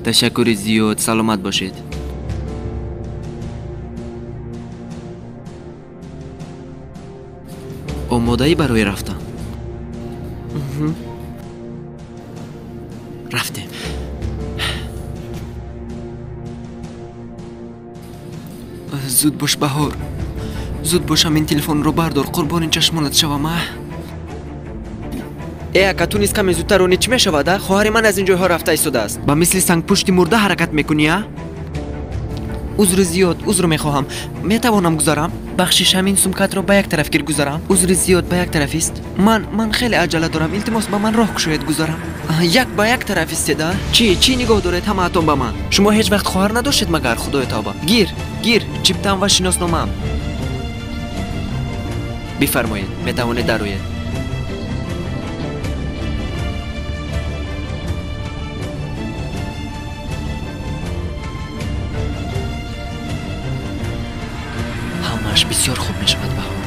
Ташаккури зиёд, саломат бошед. Омодаӣ барои рафтан? Рафтем. Зуд бош, Баҳор. Зуд бош, ҳамин телефонро бардор, қурбони чашмонат шавам, а? Э, ака, ту низ каме зудтар ронӣ, чӣ мешавад, а? Хоҳари ман аз ин ҷойҳо рафта истодааст. Ба мисли сангпушти мурда ҳаракат мекунӣ, а? Узри зиёд, узр мехоҳам. Метавонам гузарам? Бахшиш, ҳамин сумкатро ба як тараф гир гузарам? Узри зиёд, ба як тараф ист. Ман хеле аҷала дорам. Илтимос, ба ман роҳ кушоед, гузарам. Як ба як тараф истед, а? Чӣ нигоҳ доред ҳамаатон ба ман? Шумо ҳеҷ вақт хоҳар надоштед магар, худои тавба? Гир, гир, чиптам ва шиносномаам. Бифармоед, метавонед дароед. Ҳамааш бисёр хуб мешавад, Баҳор.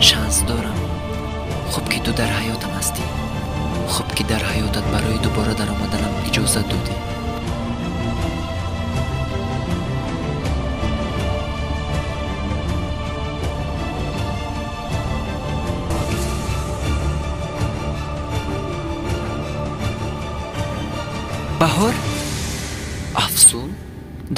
Шанс дорам. Хуб ки ту дар ҳаётам ҳастӣ. Хуб ки дар ҳаётат барои дубора даромаданам иҷозат додӣ. Баҳор? Афсун?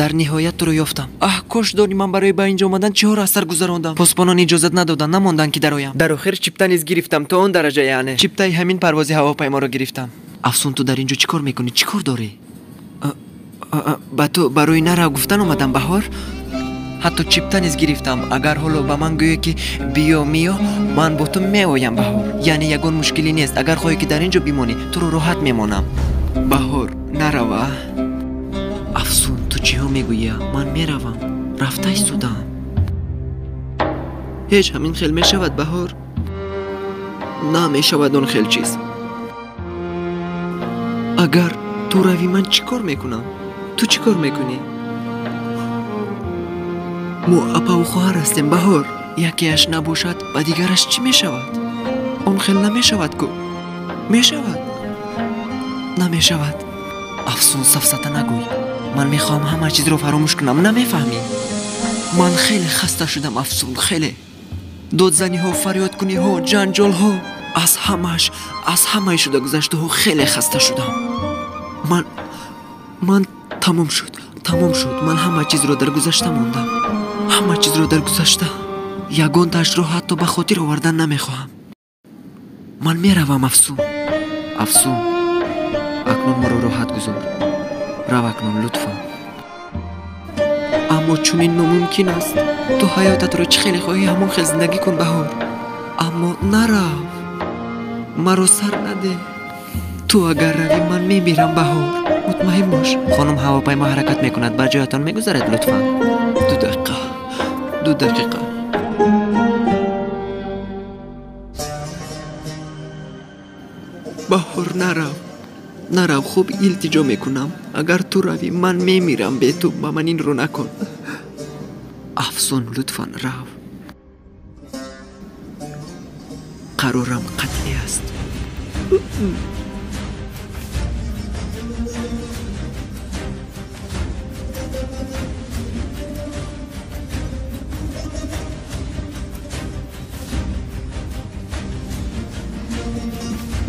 Дар ниҳоят туро ёфтам. Аҳ, кош донӣ ман барои ба инҷо омадан чиҳоро аз сар гузарондам. Посбонон иҷозат надоданд, намонданд ки дароям. Дар охир чипта низ гирифтам, то он дараҷа яъне. Чиптаи ҳамин парвози ҳавопайморо гирифтам. Афсун, ту дар инҷо чӣ кор мекунӣ? Чӣ кор дорӣ? Ба ту барои нарав гуфтан омадам, Баҳор. Ҳатто чипта низ гирифтам. Агар ҳоло ба ман гӯё ки биё, миё, ман бо ту меоям, Баҳор. Яъне ягон мушкилӣ нест. Агар хоҳӣ ки дар инҷо бимонӣ, туро роҳат мемонам. Баҳор, нарава. Афсун, ту чиҳо мегӯӣ? Ман меравам. Рафта истодам. Ҳеҷ ҳамин хел мешавад, Баҳор? Намешавад он хел чиз. Агар ту равӣ, ман чӣ кор мекунам? Ту чӣ кор мекунӣ? Мо апаву хоҳар ҳастем, Баҳор. Якеаш набошад, ба дигараш чӣ мешавад? Он хел намешавад ку? Мешавад? Намешавад. Афсун, сафсата нагӯй. Ман мехоҳам ҳама чизро фаромӯш кунам, намефаҳмӣ? Ман хеле хаста шудам, Афсун, хеле. Додзаниҳо, фарёдкуниҳо, ҷанҷолҳо. Аз ҳамааш, аз ҳамаи шуда гузаштаҳо хеле хаста шудам. Ман тамом шуд, тамом шуд. Ман ҳама чизро дар гузашта мондам. Ҳама чизро дар гузашта. Ягонтаашро ҳатто ба хотир овардан намехоҳам. Ман меравам, Афсун. Афсун, акнун маро роҳат гузор. Рав акнун, лутфан. Аммо чунин номумкин аст. Ту ҳаётатро чӣ хеле хоҳӣ, ҳамон хел зиндагӣ кун, Баҳор. Аммо нарав. Маро сар надеҳ. Ту агар равӣ, ман мемирам, Баҳор. Мутмаин бош. Хонум, ҳавопаймо ҳаракат мекунад. Ба ҷоятон мегузаред, лутфан. 2 дақиқа. 2 дақиқа. Баҳор, нарав. Нарав, хуб илтиҷо мекунам. Агар ту равӣ, ман мемирам бе ту. Ба ман инро накун. Афсун, лутфан рав. Қарорам қатъӣ аст.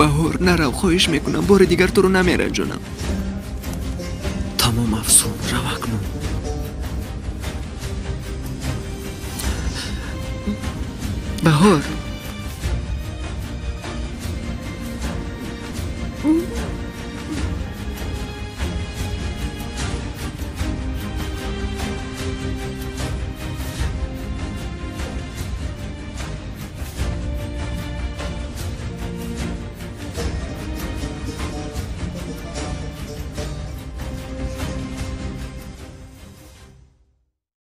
Баҳор, нарав, хоҳиш мекунам. Бори дигар туро намеранҷонам. Тамом, Афсун, рав акнун. Баҳор,